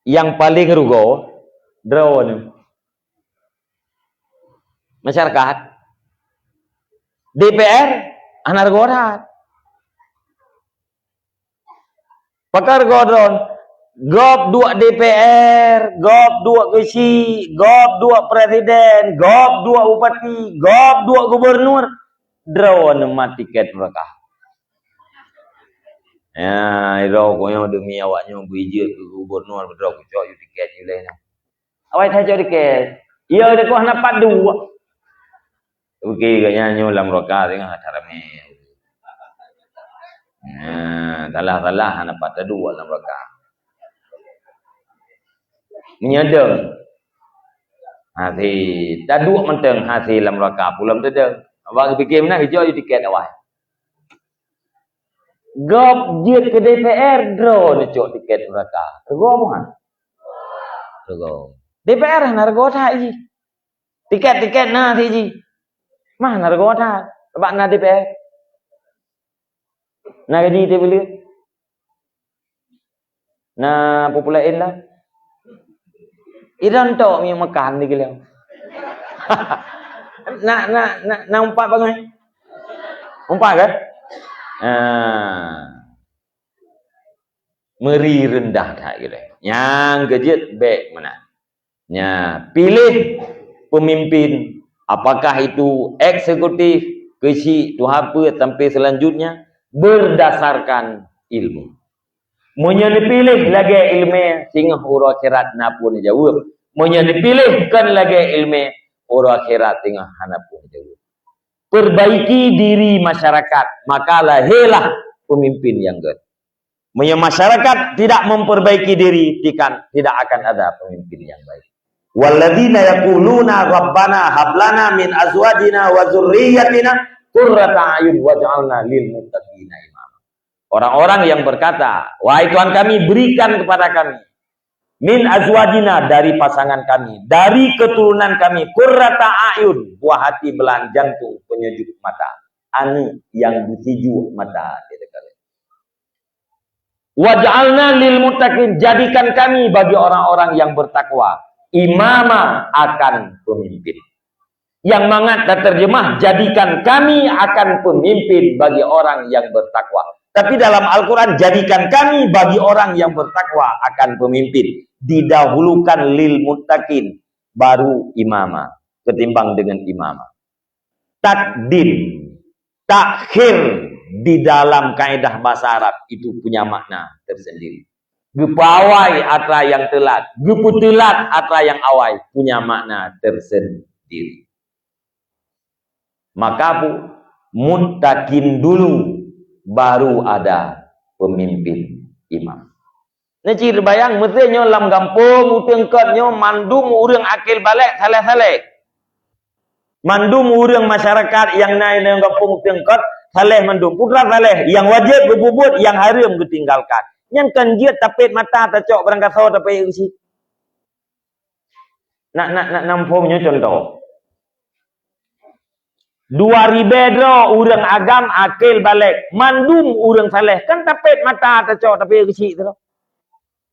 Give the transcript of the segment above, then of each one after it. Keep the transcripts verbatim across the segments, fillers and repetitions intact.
Nyang paleng rugoe droeneuh. Masyarakat. D P R hana rugoe that. Pakon rugoe droen? Gob duek D P R, gob duek keuchik, gob duek presiden, gob duek bupati, gob duek gubernur. Droeneuh mat tiket meuraka. Ya, droe keu nyoe demi awak nyoe beuijeuet keu gubernur, beudroe kucok yue tiket yue lé nyoe. Awai that cok tiket. Ya, deungon hana pat duek. Oke, gobnyan nyoe lam meuraka singoh that ramé. Nah, salah-salah hana pat taduek lam meuraka. Meunyoe deueng. Hase taduek mantong hase lam meuraka, peue lom teudeung. Awak geupike meunan, geujok tiket awai. Gob jeuet keu D P R, droeneuh cok tiket meuraka. Rugoe meuhan? Rugoe. D P R hana rugoe that jih. Tiket-tiket na sit jih. Mah na rugoe that. Sabab na D P R. Na gaji tiep buleuen. Na peue-peue laén lah. Idan tok miyueb makan di geuliang. Na, na, na, na umpat bangai. Umpat kan? Ah. Meuri reundah that geuliang. Nyang keujeuet bék meunan. Nya, pilih pemimpin, apakah itu eksekutif, keuchik, tuha peuet, sampai selanjutnya, berdasarkan ilmu. Meunyoe neupiléh lagée iéleumé, singoh uroe akhirat na peue neujaweueb. Meunyoe neupiléh kon lagée iéleumé, uroe akhirat singoh hana peue neujaweueb. Perbaiki diri masyarakat, maka lahirlah pemimpin nyang gét. Meunyoe masyarakat tidak memperbaiki diri, tikan, tidak akan ada pemimpin yang baik. Walladzina yaquluna rabbana hab lana min azwajina wa dzurriyyatina qurrata a'yun waj'alna lil muttaqina imama. Orang-orang yang berkata, "Wahai Tuhan kami, berikan kepada kami min azwajina, dari pasangan kami, dari keturunan kami, qurrata a'yun, buah hati, belahan jantung, penyejuk mata." Aneuk nyang beusijuek mata, dia kata. "Waj'alna lil muttaqin, jadikan kami bagi orang-orang yang bertakwa, imama, akan pemimpin." Yang mangat taterjemah, "Jadikan kami akan pemimpin bagi orang yang bertakwa." Tapi dalam Al-Quran, "Jadikan kami bagi orang yang bertakwa akan pemimpin." Didahulukan lil muttaqin, baru imama, ketimbang dengan imama. Takdim, takhir di dalam kaedah bahasa Arab itu punya makna tersendiri. Geupeuawai atra nyang teulat, geupeuteulat atra nyang awai punya makna tersendiri. Maka bu, muttaqin dulu, baru ada pemimpin imam. Neuci teubayang, meusé nyoe lam gampông uteungkot nyoe mandum ureuëng akil balek saleh-saleh. Mandum ureuëng masyarakat nyang na lam gampông uteungkot saleh mandum. Putra saleh, nyang wajéb geupubuet, nyang hareuem geutinggalkan. Nyan kan jeuet tapét mata tacok barangkasoe tapét keuchik. Nak, nak, nak nampông nyoe contoh. Dua ribée droe ureuëng agam akil balek, mandum ureuëng saleh, kan tapét mata tacok tapét keuchik tu.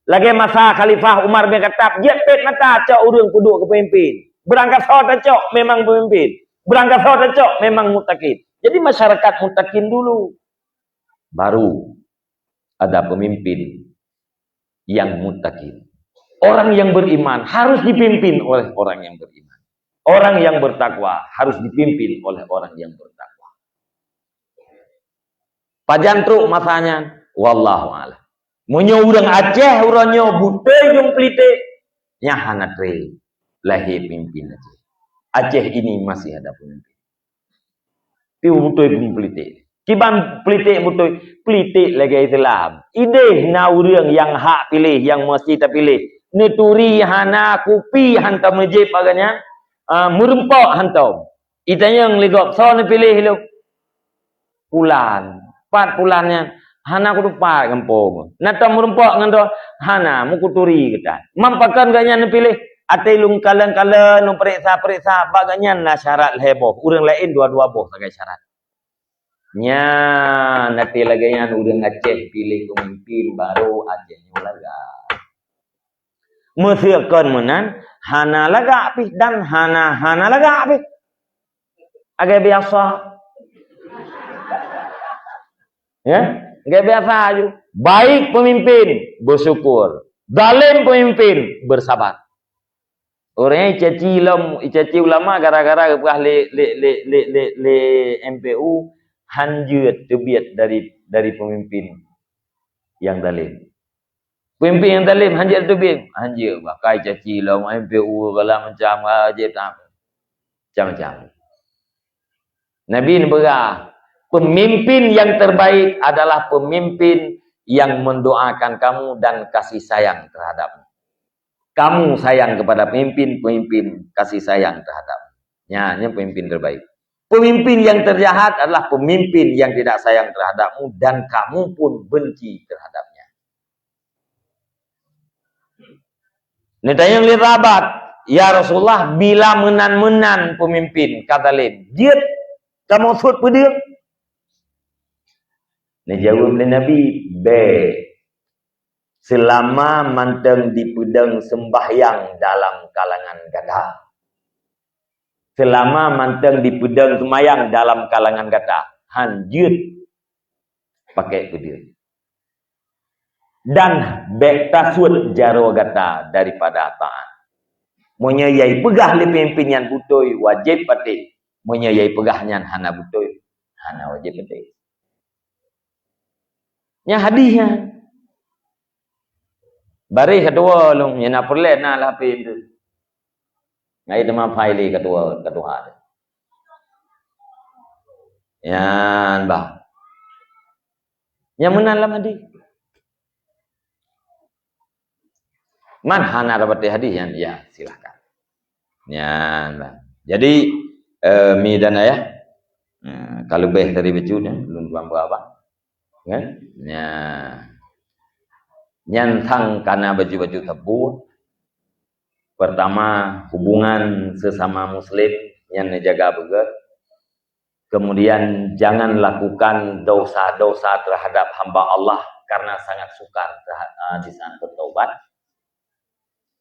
Lagée masa Khalifah Umar bin Khattab, jeuet pét mata cok ureuëng peuduek keu peumimpin. Barangkasoe tacok memang peumimpin. Barangkasoe tacok memang muttaqin. Jadi masyarakat muttaqin dulu. Baru ada pemimpin yang muttaqin. Orang yang beriman harus dipimpin oleh orang yang beriman. Orang yang bertakwa harus dipimpin oleh orang yang bertakwa. Pajan trok masanya, wallahu a'lam. Meunyoe ureuëng Aceh uroe nyoe beutôi jeuem peulitek, nyan hana treb lahé pemimpin Aceh. Aceh ini masih ada pemimpin. Piu beutôi peulitek. Kiban peulitek beutôi, peulitek lagée Islam. Ideh na ureuëng nyang hak piléh, nyang meusti tapiléh. Neuturi hana, kupi hantom neujép bak gobnyan, ah, meurumpok hantom. Itanyong lé gob, "Soe neupiléh lôn?" "Pulan." "Pat pulan nyan?" "Hana kutupat gampông." "Na tom meurumpok ngon droe?" "Hana, meukuturi geutan." "Man pakon gobnyan neupiléh?" "Até lôn kalon-kalon, lôn peuriksa-peuriksa, bak gobnyan na syarat lhée boh, ureuëng laén dua-dua boh sagai syarat." Nyan, até lagée nyan ureuëng Aceh piléh peumimpin, baru Aceh nyoe lagak. Meuseu kon meunan, hana lagak pih dan hana, hana lagak pih. Lagèe biasa. Ya, lagèe biasa aju. Baik pemimpin, bersyukur. Zalim pemimpin, bersabar. Ureueng nyan icaci lom, icaci ulama gara-gara geupeugah lé, lé, lé M P U, hanjeuet teubiet dari, dari pemimpin nyang zalim. Pemimpin nyang zalim hanjeuet teubiet, hanjeuet, bahkan icaci lom M P U segala macam, ah, jeuet tam-, macam-macam. Nabi neupeugah, pemimpin yang terbaik adalah pemimpin yang mendoakan kamu dan kasih sayang terhadapmu. Kamu sayang kepada pemimpin, pemimpin kasih sayang terhadapmu. Nyan, nyan pemimpin terbaik. Pemimpin yang terjahat adalah pemimpin yang tidak sayang terhadapmu dan kamu pun benci terhadapnya. Neutanyong lé sahabat, "Ya Rasulullah, bila meunan-meunan peumimpin ka zalim, jeuet kamoe sot peudeueng?" Neujaweueb lé Nabi, "Bèk, seulama mantong dipeudong seumbahyang dalam kalangan gata." Seulama mantong dipeudong seumayang dalam kalangan gata, hanjeuet pakai peudeueng. Dan bèk tasuet jaroe gata daripada taat. Meunyoe yai peugah lé peumimpin nyan beutôi, wajéb patéh. Meunyoe yai peugah nyan hana beutôi, hana wajéb patéh. Nyan hadih nyan. Bareh keudua lôn, nyang na peureulèe na lah H P tu. Ngai teuma file keudua, keudua tu. Nyan bah. Nyang meunan lam hadih. Man hana dapat hadih nyan, ya, silahkan. Nyan bah. Jadi, eh, mi dan ayah, eh, ka leubeh dari bacut nyan, lôn tuan beuraba. Kan? Nya. Nyan sang kana bacut-bacut sapeue. Pertama, hubungan sesama muslim nyan neujaga beugét. Kemudian, jangan lakukan dosa-dosa terhadap hamba Allah karena sangat sukar terha-, eh, di saat bertaubat.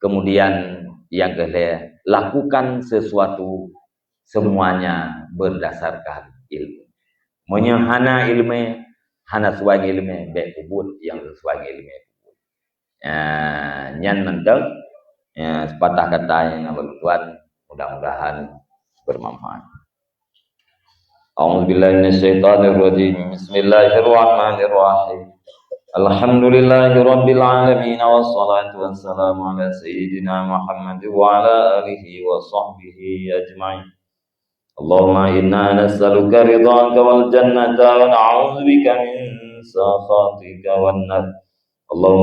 Kemudian, nyang keulhèe, lakukan sesuatu semuanya berdasarkan ilmu. Meunyoe hana ileumèe, hana sesuai ngon ileumèe, bèk peubuet nyang sesuai ngon ileumèe. Ah, nyan mantong, ya, sepatah kata nyang na bak lôn tuan, mudah-mudahan bermanfaat. أعوذ بالله من الشيطان الرجيم. بسم الله الرحمن الرحيم. الحمد لله رب العالمين، والصلاة والسلام على سيدنا محمد وعلى آله وصحبه أجمعين. اللهم إنا نسألك رضاك والجنة، ونعوذ بك من سخطك والنار. اللهم